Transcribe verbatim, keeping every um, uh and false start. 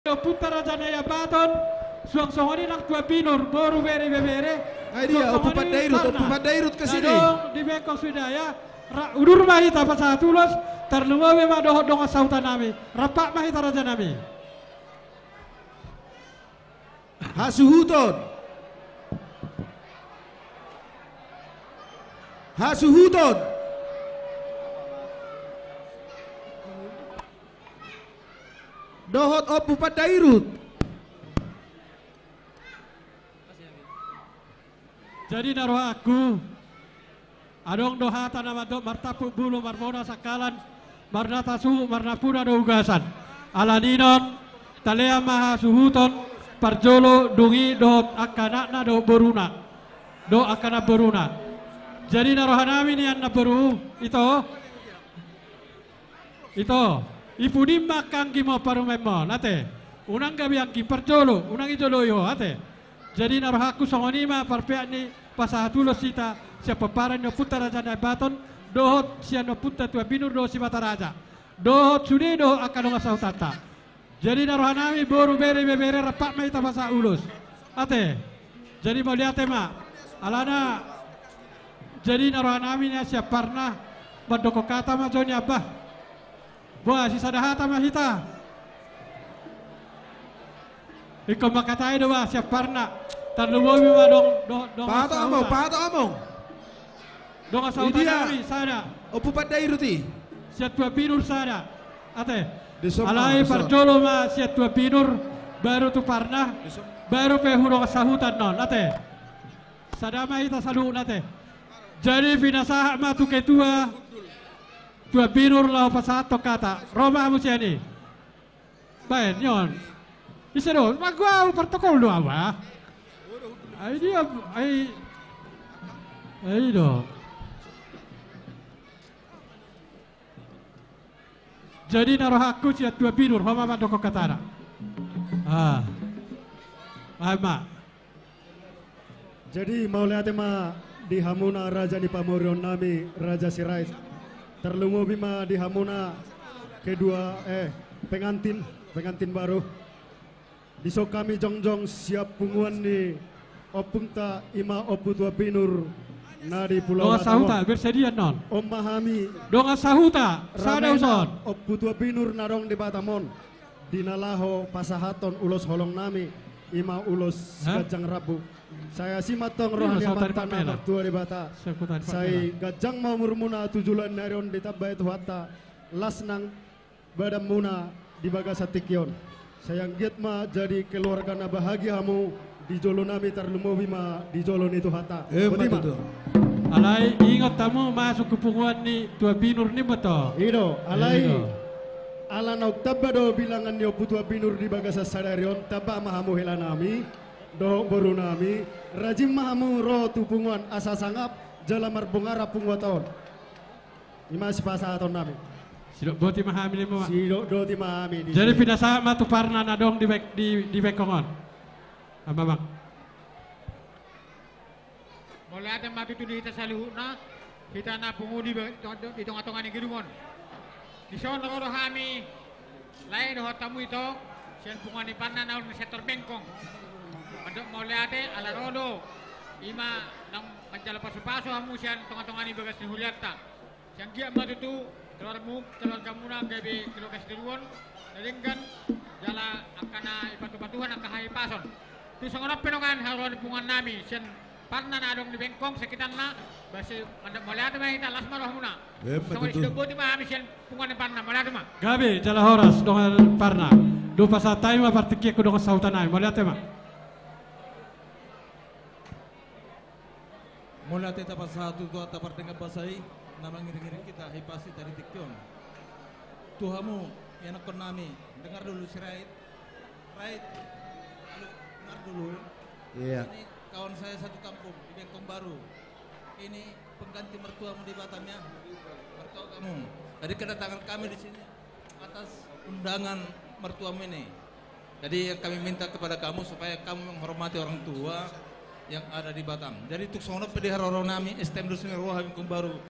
Ompunta Raja Naiambaton, suang songon i nang tuan binur, boru, bere, ibebere. Ai dia, suang Ompu songon i Pandairut, Ompu Parna. Pandairut, ke sini. Adong di Bengkong Sudaya, ra-, udur ma hita pasahat ulos, tarlumobi ma dohot dongan sahuta nami, rap ma hita raja nami. Hasuhuton. Hasuhuton. Dohot Ompu Pandairut. Jadi na rohangku, adong do hata na mandok martampuk bulu, marmonas angkalan, marnata suhut, marnampuna do ugasan. Ala ni on, talean ma hasuhuton, parjolo, dung i dohot angka anakna dohot boruna, dohot angka namboruna. Jadi na roha nami nian namboru, ito. Ito, i pudin ma angka anggim on, parumaenmon, ate. Unang gabe anggim parjolo, unang dijoloi ho, ate. Jadi na rohangku songon i ma parpeak ni pasahat ulos hita, sian pomparan ni ompunta Raja Naiambaton, dohot sian ompunta tuan binur dohot Simataraja. Dohot sude dohot angka dongan sahutanta. Jadi na roha nami boru, bere, ibebere, rap ma hita pasahat ulos. Ate. Jadi mauliate ma. Alana. Jadi na roha nami nian sian Parna, mandokkon hata ma jo nian bah. Boha, sisada hata ma hita. Ingkon mangkatai do bah sian Parna. Tarlumobi ma dong, dong, dongan sahuta. Pahato among, pahato among. Dongan sahuta nami sada. Ompu Pandairut i. Sian tuan binur sada. Ate. Alai parjolo ma sian tuan binur, baru tu Parna, baru pe hu dongan sahuta annon, ate. Sada ma hita saluhutna, ate. Jadi pinasahat ma tu ketua tuan binur laho pasahathon hata. Ro ma hamu sian i. Baen, nion. Ise do, manggo au, protokol do au, ah. Ai dia, ai, ai do. Jadi na rohangku sian tuan binur, ho ma mandokkon hatana. Ah. Baen ma. Jadi, mauliate ma di hamuna raja ni pamoruon nami, Raja Sirait. Tarlumobi ma di hamuna kedua, eh, pengantin, pengantin baru. Dison hami jongjong sian punguan ni ompunta, i ma Ompu Tuan Binur na di Pulau Batam on. Dongan sahuta, bersedia non. On ma hami. Dongan sahuta, sada uson. Ompu Tuan Binur na adong di Batam on. Di na laho pasahathon ulos holong nami, i ma ulos ganjang rambu. Sai asi ma antong roha ni Amanta na martua Debata. Sai ganjang ma umurmuna tu joloan ni ari on, ditambai Tuhanta las nang badanmuna di bagasan tingki on. Sai anggiat ma jadi keluarga na bahagia hamu di jolo nami, tarlumobi ma di jolo ni Tuhanta. Boti ma. Alai ingot hamu masuk tu punguan ni Tuan Binur nimmu to. I do, alai ala naung tamba do bilangan ni Ompu Tuan Binur di bagasan sadari on, tamba ma hamu hela nami dohot boru nami, rajin ma hamu ro tu punguan asa sangap jala marbongara punguanta on. I ma sipasahaton nami. Sidok boti ma hami nimmu ma. Sidok boti ma hami. Jadi pinasahat ma tu Parna na adong di Beng-, di, di Bengkong on. Amang. Mauliate ma tutu di hita saluhutna, hita na pungu di, di tongatonga ni gedung on. Dison ro do hami lae dohot hamu ito, sian punguan ni Parna na adong di sektor Bengkong. Mandok mauliate ala ro do, i ma naung manjalo pasupasu hamu sian tongatonga ni bagas ni hulianta. Sai anggiat ma tutu keluargamu, keluargamuna gabe keluarga sitiruon na denggan, jala angka na ipatupatuhon angka hahipason. Tu songon on pe dongan haroa ni punguan nami sian Parna na adong di Bengkong sekitarna, basi mandok mauliate ma hita, las ma rohamuna. Songon i sidok boti ma hami sian punguan ni Parna, mauliate ma. Gabe jala horas dongan Parna. Dung pasahat hami ma partingkian tu dongan sahuta nami, mauliate ma. Mauliate tapasahat tu Tuhanta pardenggan basa i, na mangiringiring hita hipasita di tingki on. Tu hamu ianakkon nami, dengar dulu Sirait. Rait. Halo, dengar dulu. Iya. Ini kawan saya satu kampung di Bengkong Baru. Ini pengganti mertuamu di Batam ya. Mertua kamu. Jadi kedatangan kami di sini atas undangan mertuamu ini. Jadi yang kami minta kepada kamu supaya kamu menghormati orang tua yang ada di Batam. Jadi tung songon on pe di haroro nami, S T M Dusun Roha Bengkong Baru.